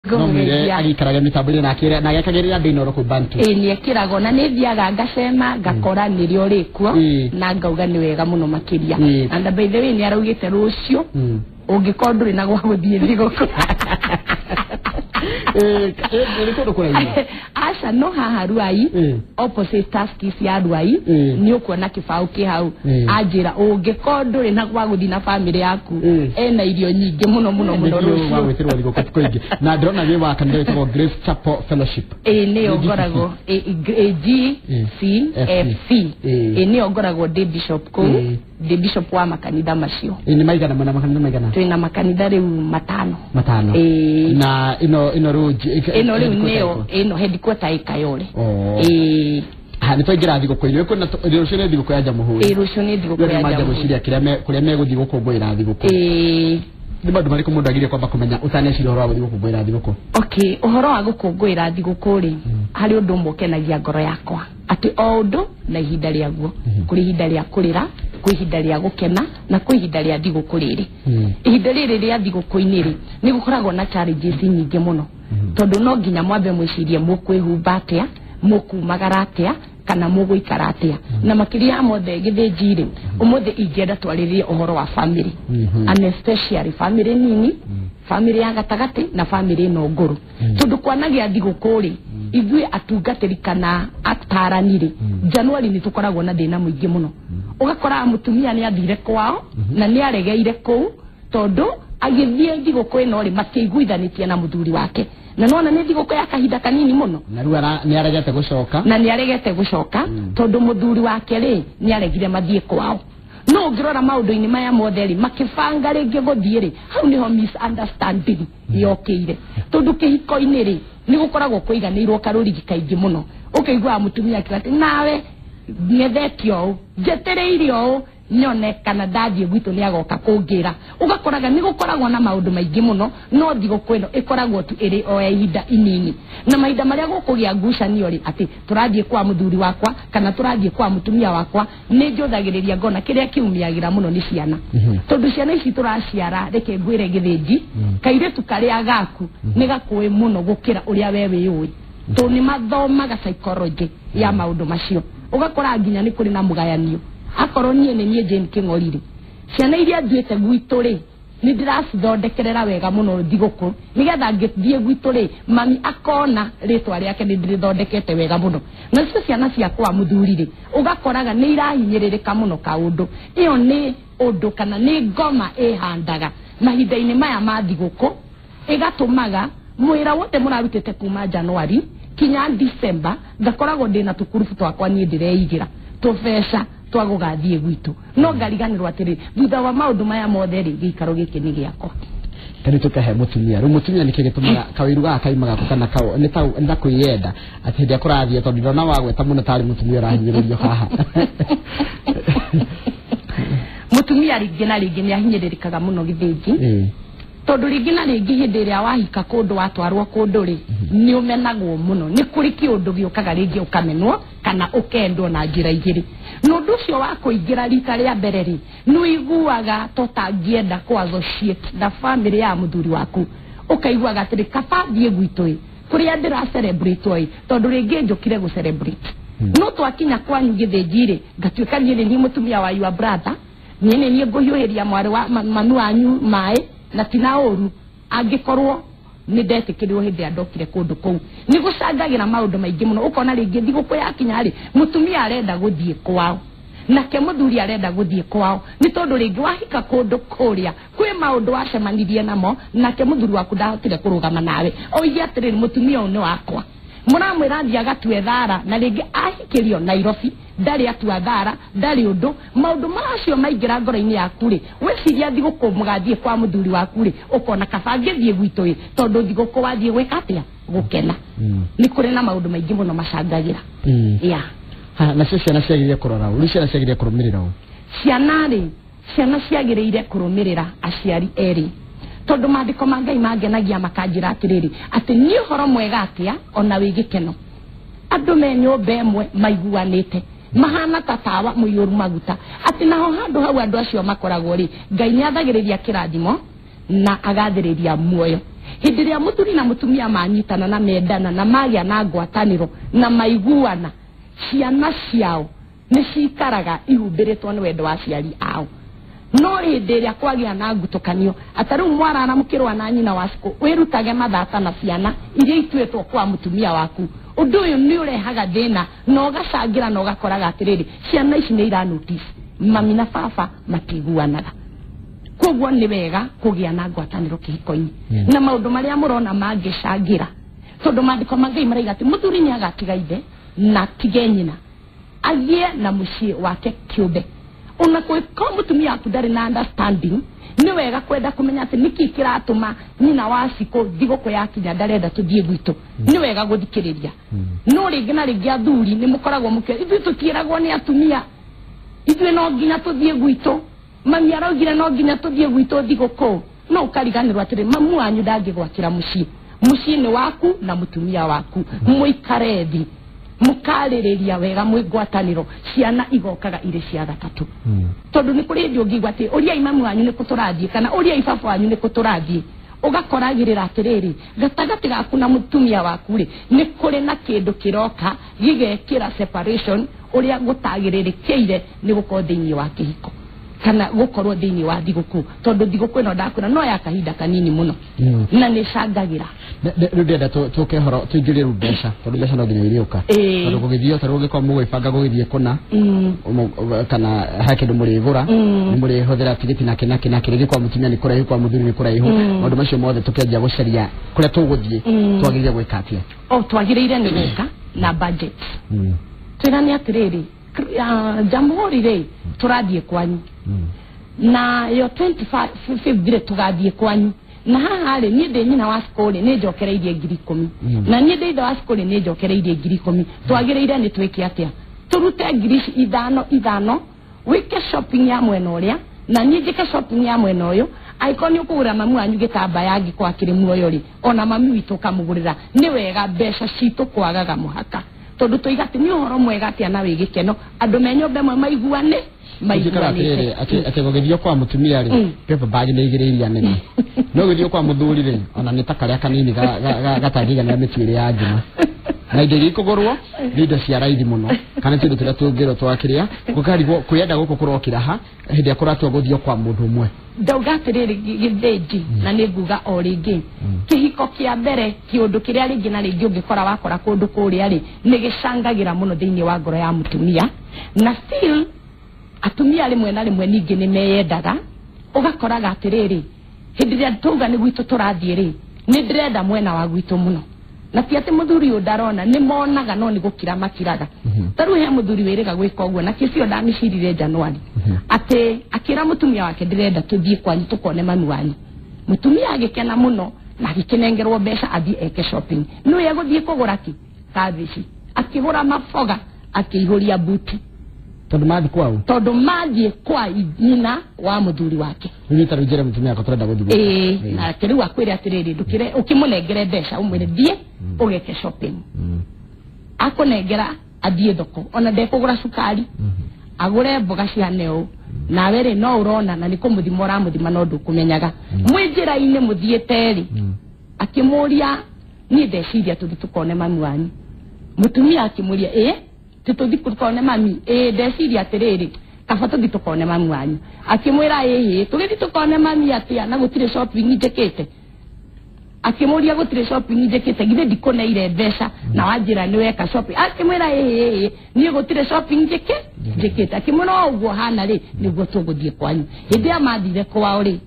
No mwire Ngũmũgeithia. Agĩikaraga mĩtambo-inĩ na agekagĩrĩra andũ Inooro kũu Bantu. Ĩ, nĩ ekĩragwo na nĩ thiaga ngacema ngakora nĩrĩo rĩkuo na ngauga nĩ wega mũno makĩria. And by the way, nĩ araugĩte rũciũ ũngĩkorwo ndũrĩ na gwa gũthiĩ thigũkũ. Nĩ kũndũ kũraihu? Aca, no haha Ruai, opposite Tuskys ya Ruai, nĩ ũkuona kĩbaũ kĩ hau. Anjĩra ũngĩkorwo ndũrĩ na gwa gũthiĩ na famĩlĩ yaku, ena irio nyingĩ mũno mũno mũno Nĩkĩo rũciũ. Wa gwĩtĩrwo thigũkũ tukũ ingĩ na ndĩrona wĩ wa kanitha wĩtagwo Grace Chapel Fellowship. Ĩ, nĩyo Nĩ GCC. ngoragwo ĩ, G C F C. Ĩ, nĩyo ngoragwo ndĩ bishop kũu. Ndĩ bishop wa makanitha macio. Ĩ, nĩ maigana mwena makanitha maigana? Twĩna makanitha rĩu 5. 5. Ĩ. Na ĩno rĩu Ĩno rĩu headquarter nĩyo ĩkũ? Ĩno headquarter ĩ Kayole. Oh. Ĩ. Ha, nĩ twaingĩra thigũkũ-inĩ. Kwĩna rũciũ nĩ thigũkũ ya Jamhuri. Ĩ, rũciũ nĩ thigũkũ Rĩu ya nĩ manjia Jamhuri. gwĩciria kĩrĩa kũrĩa megũthiĩ gũkũngũĩra thigũkũ. Ĩ. Nĩ maũndũ marĩkũ mũndũ agĩrĩire kwamba kũmenya ũtaneciria ũhoro wa gũthiĩ gũkũngũĩra thigũkũ? Okay, ũhoro wa gũkũngũĩra thigũkũ rĩ, harĩ ũndũ ũmwe ũkenagia ngoro yakwa, atĩ o ũndũ na ihinda rĩaguo. Kũrĩ ihinda rĩa kũrĩra, kwĩ ihinda rĩa gũkena, na kwĩ ihinda rĩa thigũkũ rĩrĩ. Ihinda rĩrĩ rĩa thigũkũ-inĩ rĩ, nĩ gũkoragwo na challenges nyingĩ mũno, tondũ no nginya mwambe mwĩcirie mũkwĩhumba atĩa, mũkumagara atĩa, kana mũgũikara atĩa. Na makĩria ya mothe, gĩthĩnji rĩ, ũmũthĩ ingĩenda twarĩrĩrie ũhoro wa family, and especially family nini, family ya gatagatĩ na family ĩno ngũrũ, tondũ kwanagĩa thigũkũ rĩ, ithuĩ atungatĩri kana atarani rĩ, Januari nĩ tũkoragwo na thĩna mũingĩ mũno. Ũgakora mũtumia nĩ athire kwao na nĩ aregeire kũu, tondũ agĩthiĩ thigũkũ ĩno rĩ, matiaiguithanĩtie na mũthuri wake, na nona nĩ thigũkũ ya kahinda kanini mũno. Na rĩu nĩ aregete gũcoka. Na nĩ aregete gũcoka, tondũ mũthuri wake rĩ, nĩ aregire mathiĩ kwao. No ũngĩrora maũndũ-inĩ maya mothe rĩ, makĩbanga rĩngĩ gũthiĩ rĩ, hau nĩho misunderstanding yokĩire, tondũ kĩhiko-inĩ rĩ, nĩ gũkoragwo kũiganĩirwo karũrigi kaingĩ mũno. Ũkaiguaga mũtumia akiuga atĩ nawe ng'ethete ũũ, njetereire ũũ, nyone kana ndathiĩ gwitũ nĩ agoka kũngĩra. Ũgakoraga nĩ gũkoragwo na maũndũ maingĩ mũno, no thigũkũ ĩno ĩkoragwo tu ĩrĩ o ya ihinda inini, na mahinda marĩa gũkũgĩa ngucanio rĩ, atĩ tũrathiĩ kwa mũthuri wakwa kana tũrathiĩ kwa mũtumia wakwa, nĩ njũthagĩrĩria ngona kĩrĩa kĩumiagĩra mũno nĩ ciana, tondũ ciana ici tũraciara, reke ngwĩre gĩthĩnji, kairĩtu karĩa gaku nĩ gakũĩ mũno gũkĩra ũrĩa we wĩũĩ, tondũ nĩ mathomaga psychology ya maũndũ macio. Ũgakora nginya nĩ kũrĩ na mũgayanio. Akorwo niĩ nĩ niĩ Jane Kĩng'ori rĩ, ciana iria nduĩte gwitũ rĩ, nĩ ndĩracithondekerera wega mũno thigũkũ, nĩgetha ngĩthiĩ gwitũ rĩ, mami akona rĩtwa rĩake nĩ ndĩrĩthondekete wega mũno. Nacio ciana ciakwa mũthuri rĩ, ũgakoraga nĩ irahinyĩrĩrĩka mũno. Kaũndũ ĩyo nĩ ũndũ kana nĩ ngoma ĩhandaga mahinda-inĩ maya ma thigũkũ, ĩgatũmaga mwĩra wothe mũrarutĩte kuma Januari kinya December, ngakoragwo ndĩna tũkurubu twakwa niĩ ndĩreigĩra tũbeca twa gũgathiĩ gwitũ, no ngariganĩrwo atĩrĩ, thutha wa maũndũ maya mothe rĩ, gĩikaro gĩkĩ nĩ gĩakwa. Kani tũkahe mũtumia rĩu, mũtumia nĩkĩ gĩtũmaga kawĩru gaka kaimaga kũ, kana nĩ ta kwĩyenda atĩ hĩndĩ ĩrĩa kũrathiĩ, tondũ ndĩrona wagweta mũno tarĩ mũtumia ũrahinyĩrĩrio haha? Mũtumia rĩngĩ na rĩngĩ nĩ ahinyĩrĩrĩkaga mũno, gĩthĩnji, tondũ rĩngĩ na rĩngĩ hĩndĩ ĩrĩa wahika kũndũ, watwarwo kũndũ rĩ, nĩ ũmenagwo mũno. Nĩ kũrĩ kĩũndũ gĩũkaga rĩngĩ ũkamenwo kana ũkendwo na njĩra igĩrĩ, na ũndũ ũcio wa kũingĩra rita rĩa mbere rĩ, nĩ ũiguaga ta ũtangĩenda kũ associate na family ya mũthuri waku. Ũkaiguaga atĩrĩ, kaba thiĩ gwitũ ĩ, kũrĩa ndĩra celebrate ĩ, tondũ rĩngĩ njũkire gũ celebrate. No twakinya kwanyu gĩthĩnji rĩ, ngatuĩka niĩ nĩ niĩ mũtumia wa your brother, niĩ nĩ niĩ ngũhiũhĩria mwarĩ wa mami wanyu maĩ, na tina ũru angĩkorwo nĩ ndetĩkĩrirwo hĩndĩ ĩrĩa ndokire kũndũ kũu. Nĩ gũcangagĩra maũndũ maingĩ mũno. Ũkona rĩngĩ thigũkũ yakinya rĩ, mũtumia arenda gũthiĩ kwao, nake mũthuri arenda gũthiĩ kwao, nĩ tondũ rĩngĩ wahika kũndũ kũrĩa kwĩ maũndũ wacemanirie namo, nake mũthuri waku ndahotire kũrũgama nawe oige atĩrĩrĩ, mũtumia ũyũ nĩ wakwa. Mũramwĩra thiĩ agatue thara, na rĩngĩ ahikĩrio Nairobi, ndarĩ atua thara, ndarĩ ũndũ. Maũndũ macio maingĩra ngoro-inĩ yaku rĩ, weciria thigũkũ mũgathiĩ kwa mũthuri waku rĩ, ũkona kaba ngĩthiĩ gwitũ ĩ, tondũ thigũkũ wathiĩ gwĩka atĩa? Gũkena. Nĩ kũrĩ na maũndũ maingĩ mũno macangagĩra. Yeah. Ha, nacio ciana ciagĩrĩire kũrora ũ? Rĩu ciana ciagĩrĩire kũrũmĩrĩra ũ? Ciana rĩ, ciana ciagĩrĩire kũrũmĩrĩra aciari erĩ, tondũ maandĩko ma Ngai mangenagia makanjĩra atĩrĩrĩ, atĩ nĩ ũhoro mwega atĩa ona wĩ gĩkeno andũ me nyũmba ĩmwe maiguanĩte, mahana ta tawa mũiyũru maguta, atĩ naho handũ hau andũ acio makoragwo rĩ, Ngai nĩ athagĩrĩria kĩrathimo na agathĩrĩria muoyo. Hĩndĩ ĩrĩa mũthuri na mũtumia manyitana na mendana na magĩa na ngwatanĩro na maiguana, ciana ciao nĩ cikaraga ihumbĩrĩtwo nĩ wendo wa aciari ao. No hĩndĩ ĩrĩa kwagĩa na ngutũkanio, ata rĩu mwarara mũkĩrũa na nyina wa cikũ, wĩrutage mathata na ciana iria ituĩtwo kwa mũtumia waku. Ũndũ ũyũ nĩ ũrehaga thĩna na ũgacangĩra na ũgakoraga atĩrĩrĩ, ciana ici nĩ ira notice mami na baba matiguanaga. Koguo nĩ wega kũgĩa na ngwatanĩro kĩhiko-inĩ. Na maũndũ marĩa mũrona mangĩcangĩra, tondũ maandĩko ma Ngai maraiga atĩ mũthuri nĩ agatiga ithe na atige nyina, agĩe na mũciĩ wake kĩũmbe. Ona kũngĩkorwo mũtumia waku ndarĩ na understanding, nĩ wega kwenda kũmenya atĩ nĩkĩ kĩratũma nyina wa cikũ thigũkũ yakinya ndarenda tũthiĩ gwitũ. Nĩ wega gũthikĩrĩria. No rĩngĩ na rĩngĩ athuri nĩ mũkoragwo mũkĩ, ithuĩ tũtiĩragwo nĩ atumia, ithuĩ no nginya tũthiĩ gwitũ, mami araugire no nginya tũthiĩ gwitũ thigũkũ. No ũkariganĩrwo atĩrĩ, mamu wanyu ndangĩgwakĩra mũciĩ, mũciĩ nĩ waku na mũtumia waku. Mũikare thĩ mũkarĩrĩria wega mwĩ ngwatanĩro, ciana igokaga irĩ cia gatatũ. Tondũ nĩ kũrĩ hĩndĩ ũngĩigua atĩ ũriai mamu wanyu nĩ kũ tũrathiĩ, kana ũriai baba wanyu nĩ kũ tũrathiĩ, ũgakoragĩrĩra atĩrĩrĩ, gatagatĩ gaku na mũtumia waku rĩ, nĩ kũrĩ na kĩndũ kĩroka gĩgekĩra separation ũrĩa gũtagĩrĩrĩkĩire nĩ gũkorwo thĩinĩ wa kĩhiko kana gũkorwo thĩinĩ wa thigũkũ, tondũ thigũkũ ĩno ndakwĩra no ya kahinda kanini mũno na nĩ ĩcangagĩra. Rĩu ndĩrenda tũke horo tũingĩrie rĩu mbeca, tondũ mbeca no nginya irĩũka. Tondũ gũgĩthiĩ ta rĩu ũngĩkorwo mũgwĩbanga gũgĩthiĩ kũna, kana he kĩndũ mũrĩgũra, nĩ mũrĩhũthĩra tigiti na kĩ na kĩ na kĩ, rĩngĩ kwa mũtumia nĩ kũraihu, kwa mũthuri nĩ kũraihu, maũndũ macio mothe tũkĩanjia gũcaria kũrĩa tũgũthiĩ, twagĩrĩire gwĩka atĩa? O twagĩrĩire nĩ gwĩka na budget. Twĩrane atĩrĩrĩ, jamhuri rĩ, tũrathiĩ kwanyu na yo 25 rĩ, tũgathiĩ kwanyu na haha rĩ, niĩ ndĩ nyina wa cukũ rĩ, nĩ njokereirie 10,000, na niĩ ndĩ ithe wa cukũ rĩ, nĩ njokereirie 10,000. Twagĩrĩire nĩ twĩke atĩa? Tũrute ngiri ici ithano ithano, wĩke shopping ya mwena ũrĩa na niĩ njĩke shopping ya mwena ũyũ. Angĩkorwo nĩ ũkũgũra mamu wanyu gĩtambaya angĩkorwo akĩrĩ muoyo rĩ, ona mami witũ ũkamũgũrĩra. Nĩ wega mbeca citũ kwagaga mũhaka, tondũ tũiga atĩ nĩ ũhoro mwega atĩa na wĩ gĩkeno andũ me nyũmba ĩmwe maiguane. Njikara atĩrĩrĩ, atĩ gũgĩthiĩ kwa mũtumia rĩ, paper bag nĩ igĩrĩ iria nene, no gũgĩthiĩ kwa mũthuri rĩ, ona nĩ ta karĩa kanini gatangĩiganĩra mĩtu ĩrĩ ya ngima, na indo iria ikũgũrwo nĩ indo cia raithi mũno, kana tũindo tũrĩa tũngĩrwo twakĩrĩa gũkarigwo kwĩyenda gũkũ kũrokĩra ha hĩndĩ ĩrĩa kũratua gũthiĩ kwa mũndũ ũmwe. Ndauga atĩrĩrĩ, gĩthĩnji, na nĩ nguga o rĩngĩ, kĩhiko kĩa mbere, kĩũndũ kĩrĩa rĩngĩ na rĩngĩ ũngĩkora wakora kũndũ kũrĩa rĩ, nĩ gĩcangagĩra mũno thĩinĩ wa ngoro ya mũtumia. Na still atumia rĩmwe na rĩmwe ningĩ nĩ meyendaga, ũgakoraga atĩrĩrĩ, hĩndĩ ĩrĩa tauga nĩ gwitũ tũrathiĩ rĩ, nĩ ndĩrenda mwena wa gwitũ mũno, na ti atĩ mũthuri ũyũ ndarona, nĩ monaga no nĩ gũkira makiraga. Ta rĩu he mũthuri wĩrĩga gwĩka ũguo, na kĩcio ndamĩcirire Januari, atĩ akĩra mũtumia wake, ndĩrenda tũthiĩ kwanyu tũkone mami wanyu. Mũtumia agĩkena mũno na agĩkĩnengerwo mbeca athiĩ eke shopping. Nĩwe egũthiĩ kũgũra kĩ kabici, akĩgũra maboga, akĩihũria buti. Tondũ mathiĩ kwao, tondũ mathiĩ kwa nyina wa mũthuri wake. Rĩu ta rĩu njĩre mũtumia wakwa tũrenda gũthiĩ gũkũ. Ĩĩ, nake rĩu akwĩre atĩrĩrĩ, ndũkĩre ũkĩmũnengere mbeca, ũmwĩre thiĩ ũgeke shopping. Akũnengera athiĩ thoko, ona ndekũgũra cukari, agũre mboga cihane ũũ, nawe rĩ no ũrona na nĩ kũmũthima ũramũthima, no ndũkũmenyaga. Mwĩ njĩra-inĩ mũthiĩte rĩ, akĩmũria, niĩ ndeciria tũthiĩ tũkone mami wanyu. Mũtumia akĩmũria, ĩ tũthiĩ tũkone mami? Ĩ ndeciria atĩrĩrĩ, kaba tũthiĩ tũkone mami wanyu. Akĩmwĩra, ĩhĩ, tũgĩthiĩ tũkone mami atĩa na gũtirĩ shopping njĩkĩte? Akĩmũria, gũtirĩ shopping njĩkĩte? Githĩ ndikũneire mbeca na wanjĩra nĩ weka shopping? Akĩmwĩra, ĩhĩ, niĩ gũtirĩ shopping njĩkĩte. Akĩmwĩra, o ũguo hana rĩ, nĩguo tũgũthiĩ kwanyu. Hĩndĩ ĩrĩa mathire kwao rĩ,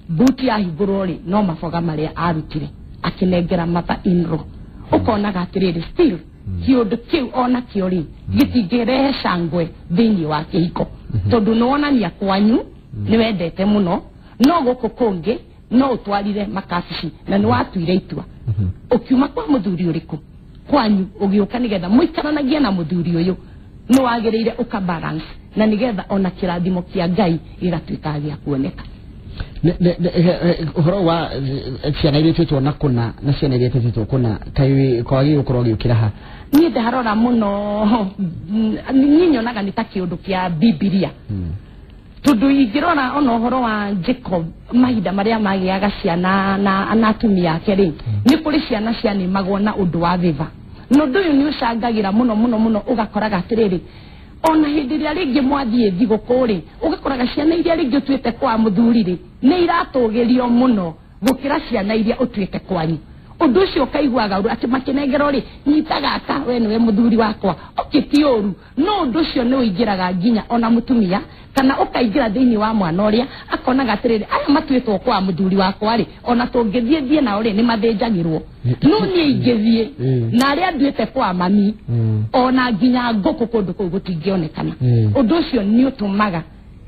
buti yahingũrwo rĩ, no maboga marĩa arutire akĩnengera mother in law. Ũkonaga atĩrĩrĩ, still kĩũndũ kĩu ona kĩo rĩ, gĩtingĩrehe cangwe thĩinĩ wa kĩhiko, tondũ nĩ wonania kwanyu nĩ wendete mũno, no gũkũ kũngĩ no ũtwarire makabici na nĩ watuire itua ũkiuma kwa mũthuri ũrĩkũ kwanyu ũgĩũka nĩgetha mũikaranagie na mũthuri ũyũ. Nĩ wagĩrĩire ũka balance, na nĩgetha ona kĩrathimo kĩa Ngai gĩgatuĩka gĩa kuoneka. Ũhoro wa ciana iria ituĩtwo na kũna na ciana iria ituĩtwo kũna, kaĩ kwagĩrĩirwo gũkorwo gĩũkĩra ha? Niĩ ndarora mũno, niĩ nyonaga nĩ ta kĩũndũ kĩa Bibilia. Tondu ingirora ona uhoro wa Jacob mahinda maria magiaga ciana na atumia ake ri ni kuri ciana cianimagwo na undu wa thiva no undu uyu ni ucangagira muno muno muno ugakoraga atiriri ona hindi ria ringi mwathie thiguku ri ugakoraga ciana iria ringi utuite kwa muthuri ri ni iratugirio muno gukira ciana iria utuite kwanyu undu ucio ukaiguaga uru ati makinengerwo ri nyita gaka we niwe muthuri wakwa okay ti uru no undu ucio ni uingiraga nginya ona mutumia kana ukaingira thiini wa mwana uria akonaga atiriri aya matuitwo kwa muthuri wakwa ri ona tungithie thie nao ri ni mathinjagirwo no nie ingithie na aria nduite kwa mami ona nginya nguku kundu kuu gutingionekana undu ucio ni utumaga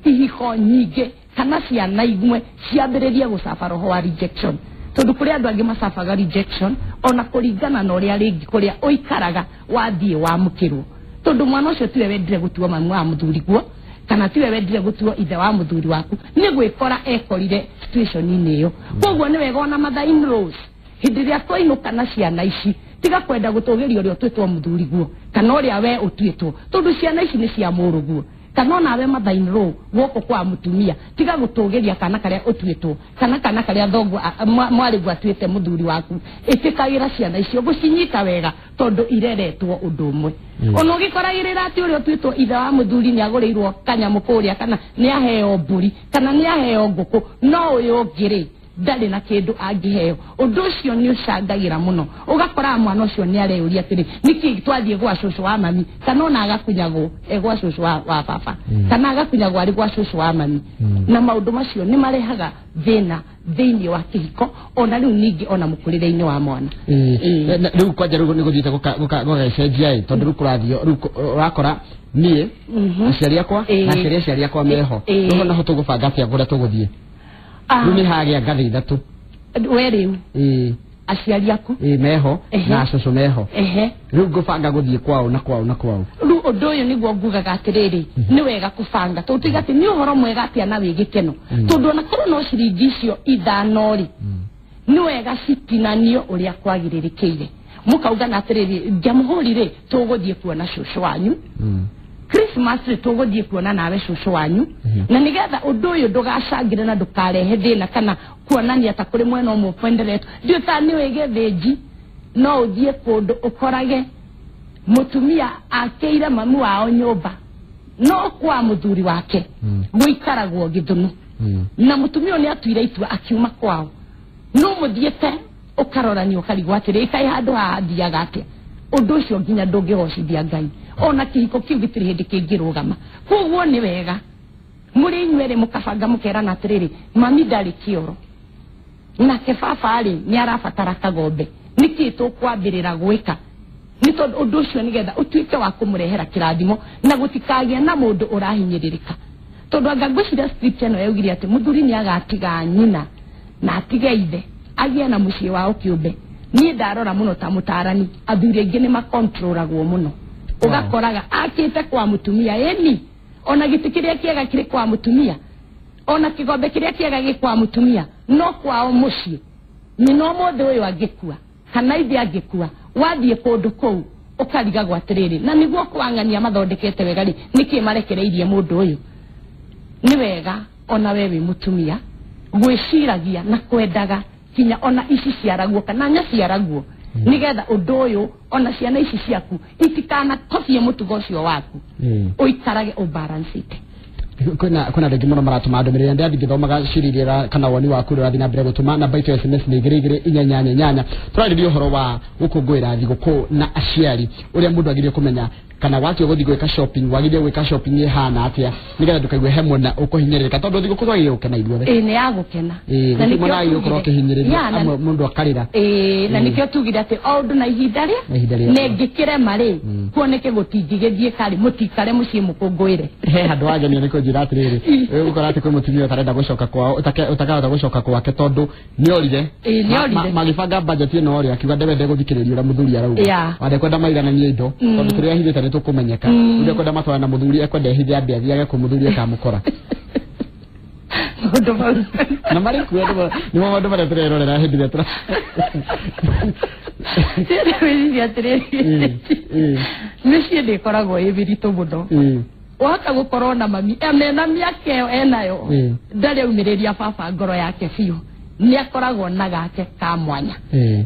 ihiko nyingi kana ciana imwe ciambiririe gucaba roho wa rejection tondu kuri andu angi macabaga rejection ona kuringana na uria ringi kuria uikaraga wathie wamukirwo tondu mwana ucio tiwe wendire gutuo mamu wa muthuri guo kana tiwe wendire gutuo ithe wa muthuri waku ni gwikora ekorire situation-ini iyo koguo ni wega ona mother in laws hindi ria twainuka na ciana ici tiga kwenda gutugiria uria utuitwo muthuri guo kana uria we utuitwo tondu ciana ici ni cia muruguo kana onawe mother in law guoko kwa mutumia tiga gutugiria kana karia utuitwo kana kana karia thoguo mwariguo atuite muthuri waku itikagira ciana icio gucinyita wega tondu ireretwo undu umwe ona ugikoragirira ati uria utuitwo ithe wa muthuri ni aguriirwo kanyamu kuria kana ni aheo mburi kana ni aheo nguku no uyu ungi ri ndari na kindu angiheo undu ucio ni ucangagira muno ugakora mwana ucio ni areuria atiri niki twathie gwa cucu wa mami kana ona agakunyagwo e gwa cucu wa baba kana agakunyagwo ari gwa cucu wa mami na maundu macio ni marehaga thina thiini wa kihiko ona riu ningi ona mukurire-ini wa mwana riu kwanja riu ni guthiite gugacenjia tondu riu kurathio riu urakora nie aciari akwa na aciari akwa meho riu naho tugubanga atia kuria tuguthie riu ni hagia ngathi ithatu we riu aciari aku meho na cucu meho riu ngubanga guthie kwao na kwao na kwao riu undu uyu niguo ngugaga atiriri ni wega kubanga tondu tuiga ati ni uhoro mwega atia na wi gikeno tondu ona korwo no ciringi icio ithano ri ni wega citinanio uria kwagiririkiire mukaugana atiriri njamuhuri ri tuguthie kuona cucu wanyu Christmas ri tuguthie kuona nawe cucu wanyu na nigetha undu uyu ndugacangire na ndukarehe thina kana kuonania ta kuri mwena umwe ukwenderetwo ndiũ ta ni wige thinji no uthie kundu ukorage mutumia akeire mamu wao nyumba no kwa muthuri wake guikaragwo githunu na mutumia ni atuire itua akiuma kwao no muthiete ukarorania ukarigwo atiri ikai handu haha thiaga atia undu ucio nginya ndungigocithia Ngai ona kihiko kiu gitiri hindi kingirugama koguo ni wega muri inyuere mukabanga mukerana atiriri mami ndari kioro nake baba ri ni arabatara kagombe niki tukwambirira gwika ni tondu undu ucio nigetha utuike wa kumurehera kirathimo na gutikagia na mundu urahinyiririka tondu anga ngwiciria scripture ino yaugire ati muthuri ni agatiga nyina na atige ithe agie na mucii wao kiumbe nie ndarora muno ta mutarani athuri aingi ni makontrolagwo muno ugakoraga akite kwa mutumia eni ona giti kiria kiega kiri kwa mutumia ona kigombe kiria kiega gi kwa mutumia no kwao mucii nyina mothe uyu angikua kana ithe angikua wathie kundu kuu ukarigagwo atiriri na niguo kwang'ania mathondekete wega ri niki marekereirie mundu uyu ni wega ona we wi mutumia gwiciragia na kwendaga kinya ona ici ciaraguo kana nyaciaraguo nigetha undu uyu ona ciana ici ciaku itikana kobie mutugo ucio waku uikarage ubalancite kwina andũ aingĩ mũno maratũma ndũmĩrĩri ndathi ngĩthomaga ciũria kana woni waku ũrĩa ũrathiĩ na mbere gũtũma namba itũ ya SMS nĩ 2 2 4 8 8 tũrarĩrĩria ũhoro wa gũkũngũĩra thigũkũ na aciari ũrĩa mũndũ agĩrĩire kũmenya kana watua gũthiĩ gwĩka shopping wagĩrĩire gwĩka shopping ĩhana atĩa nĩgetha ndũkaigue he mwena ũkũhinyĩrĩrĩka tondũ thigũkũ twagĩrĩire gũkena ithuothe ĩĩ nĩ ya gũkena na nĩkĩo mwena gũkorwo ũkĩhinyĩrĩria amwe mũndũ akarĩra ĩĩ na nĩkĩo tugire atĩ o ũndũ na ihinda rĩa nĩngĩkĩrema rĩ kuoneke gũtingĩgĩthiĩ karĩ mũtikare mũciĩ mũkũngũĩre he handũ wagenia nĩ kũnjĩra atĩrĩrĩ ũgũkora atĩ kwĩ mũtumia ũtarenda gũcoka kwao ũtakahota gũcoka gwake tondũ nĩorire magĩbanga budget ĩno rĩ akiuga ndewende gũthikĩrĩria ũrĩa mũthuri arauga wandekwenda maigananie indo tondũ kĩrĩa ahithĩte nĩ tũkũmenyeka ũrĩa kwenda matwara na mũthuri ekwenda ehithe ambe athiage kwĩ mũthuri akamũkora na marĩ kuo nĩmo maũndũ marĩa tũrerorera hĩndĩ ĩrĩa tũra atĩrĩrĩ mĩciĩ ndĩkoragwo ĩ mĩritũ mũno Wahota gũkorwo na mami mena mĩaka ĩyo enayo, ndarĩ aumĩrĩria baba ngoro yake biũ, nĩ akoragwo na gake ka mwanya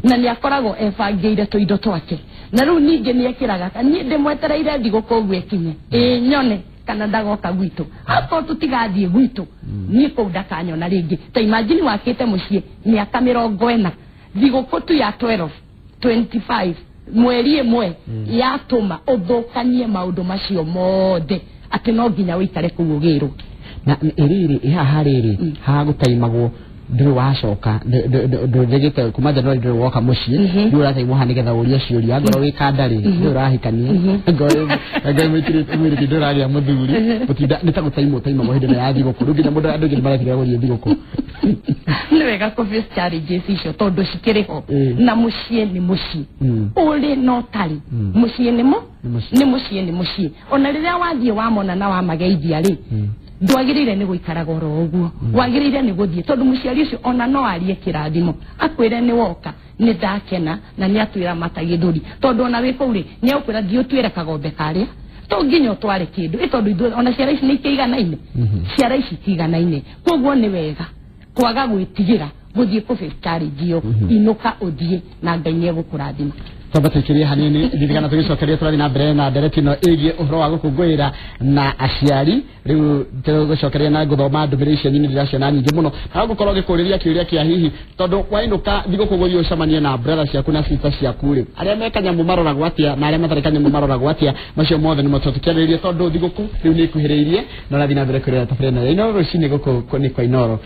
na nĩ akoragwo ebangĩire tũindo twake, na rĩu ningĩ nĩ ekĩraga niĩ ndĩmwetereire thigũkũ ũguo ĩkinye ĩ nyone kana ndagoka gwitũ, akorwo tũtigathiĩ gwitũ niĩ kũu ndakanyona rĩngĩ. Ta imagine wakĩte mũciĩ mĩaka 40, thigũkũ tu ya 12 25 mweri ĩmwe yatũma ũthũkanie maũndũ macio mothe, atĩ no nginya ũikare kũu ũgĩrwo. Na ĩrĩrĩ haha rĩrĩ haha gũtaimagwo ndũrĩ wacoka ndũregete kuma January, ndũrĩ woka mũciĩ, rĩu ũrataimwo haha nĩgetha ũrie ciũria, angorwo wĩ kanda rĩ ndũrĩ ũrahikania, angorwo mwĩrĩki ndũrĩ ũragĩa mũthuri, gũtinda nĩ ta gũtaimwo taimagwo hĩndĩ ĩno ya thigũkũ. Rĩu nginya mũndũ andũ aingĩ nĩ maretigĩra gũthiĩ thigũkũ. Nĩ wega kũ face challenges icio tondũ cikĩrĩ ho, na mũciĩ nĩ mũciĩ, ũrĩ na ũtarĩ mũciĩ nĩ mũ nĩ mũciĩ nĩ mũciĩ. Ona rĩrĩa wathiĩ wamona na wamageithia rĩ, ndwagĩrĩire nĩ gũikaraga oro ũguo, wagĩrĩire nĩ gũthiĩ, tondũ mũciari ũcio ona no arie kĩrathimo akwĩre nĩ woka, nĩ ndakena, na nĩ atwĩra mata gĩthũri, tondũ ona wĩ kũu rĩ nĩ egũkwĩra thiĩ ũtuĩre kagombe karĩa, to nginya ũtware kĩndũ ĩ, tondũ ithuĩ ona ciara ici nĩ ikĩiganaine, ciara ici itiiganaine. Koguo nĩ wega kwaga gwĩtigĩra gũthiĩ kũ face challenge ĩyo, inũka ũthiĩ na Ngai nĩ egũkũrathima. Twamba tũikirie hanini ririkana tũgĩcokeria tũrathiĩ na mbere na ndereti ĩno ĩgiĩ ũhoro wa gũkũngũĩra na aciari. Rĩu tũgũcokeria na gũthoma ndũmĩrĩri icio nyingĩ, ndĩraciona nyingĩ mũno, na gũkorwo gĩkũrĩria kĩũria kĩa hihi tondũ wainũka thigũkũ gũthiĩ ũcemanie na brother ciaku na sister ciaku rĩ, arĩa me kanyamũ maroragwo atĩa na arĩa matarĩ kanyamũ maroragwo atĩa? Macio mothe nĩmo tũkĩarĩrĩria tondũ thigũkũ rĩu nĩ ĩkuhĩrĩirie na ũrathiĩ na mbere kwĩrora tabarĩra ĩno ya Inooro rũcinĩ. Gũkũ nĩ kwa Inooro.